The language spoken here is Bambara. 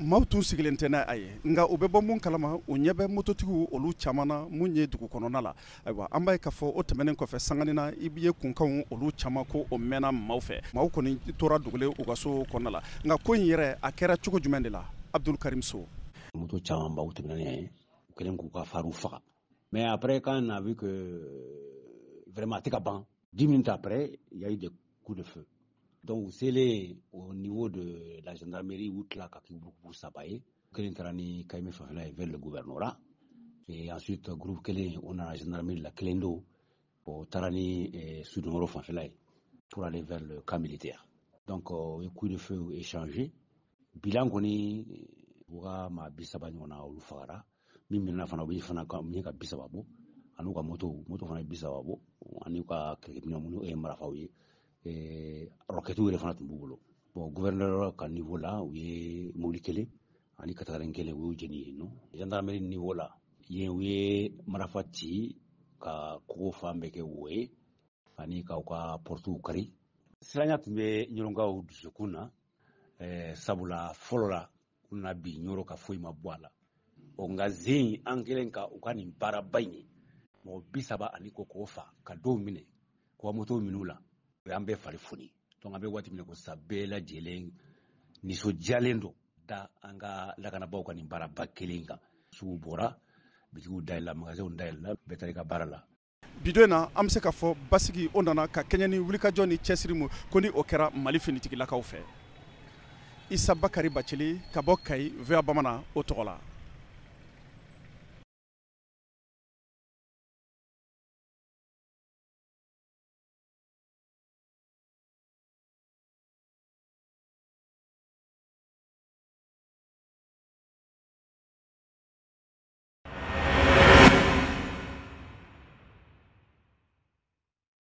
Maaw tun sigilen tɛ n'a a ye, nka u bɛ bɔ mun kalama, u ɲɛ bɛ mototigiw olu caman na mun ye dugu kɔnɔna la. Ayiwa, an b'a ye k'a fɔ o tɛmɛnen kɔfɛ, sanganin na, i ye kunkanw olu caman ko o mɛnna maaw fɛ. Maaw kɔni tora dogolen u ka so kɔnɔna la. Nka ko in yɛrɛ, a kɛra cogo jumɛn de la? Abdul Karim So. Moto caman baw tɛmɛnen ye, u kɛlen k'u ka pharew faga. Mais après, quand on a vu que vraiment a tɛ ka ban, 10 minutes après, il y a eu des coups de feu. Donc u selen au niveau de la gendarmerie, u tila ka kɛ groupe saba ye. Kelen taara ni Kayime fanfɛla ye vers le gouvernorat, et ensuite groupe kelen, o nana gendarmerie la, kelen don, o taara ni Sud-Nord fanfɛla ye pour aller vers le camp militaire. Donc o ye coup de feu échangé. Bilan kɔni, u ka maa 30 ɲɔgɔn na, olu fagara. Min minɛna fana, u bɛ fana min ka 30 bɔ, ani u ka moto, moto fana ye 30 bɔ, ani u ka kɛlɛkɛminɛn minnu ye marifaw ye, roquettew yɛrɛ fana tun b'u bolo. Bon, gouverneur ka niveau la, u ye mobili kelen ani katakarin kelen, u y'u jeni yen nɔ. Gendarmerie niveau la yen, u ye marifa ci ka kogo fan bɛɛ kɛ wo ye, ani k'aw ka portew kari. Siranya tun bɛ ɲɔrɔnkaw dusukun na, sabula fɔlɔ la, u nana bi Ɲɔrɔ ka foyi ma bɔ a la. Ɔ, nka zen an kɛlen ka u ka nin baaraba in ye, mɔgɔ 30 ani kɔ k'o fa, ka dɔw minɛ, k'u ka motow minɛ u la, o y'an bɛɛ fari foni. Donc an bɛ waati min na ko sisan, bɛɛ lajɛlen nisɔndiyalen don da an ka lakanabaaw ka nin baaraba kelen kan. Sugu bɔra, bitigiw dayɛlɛla, magasinw dayɛlɛla, bɛɛ taara i ka baara la. Bido na, an bɛ se ka fɔ basigi o nana ka kɛɲɛ ni wulikajɔ ni cɛsiri mu ko ni o kɛra Mali finitigilakaw fɛ. Isa Bakari Bacili ka bɔ Kayi, VOA Bamanan o tɔgɔ la.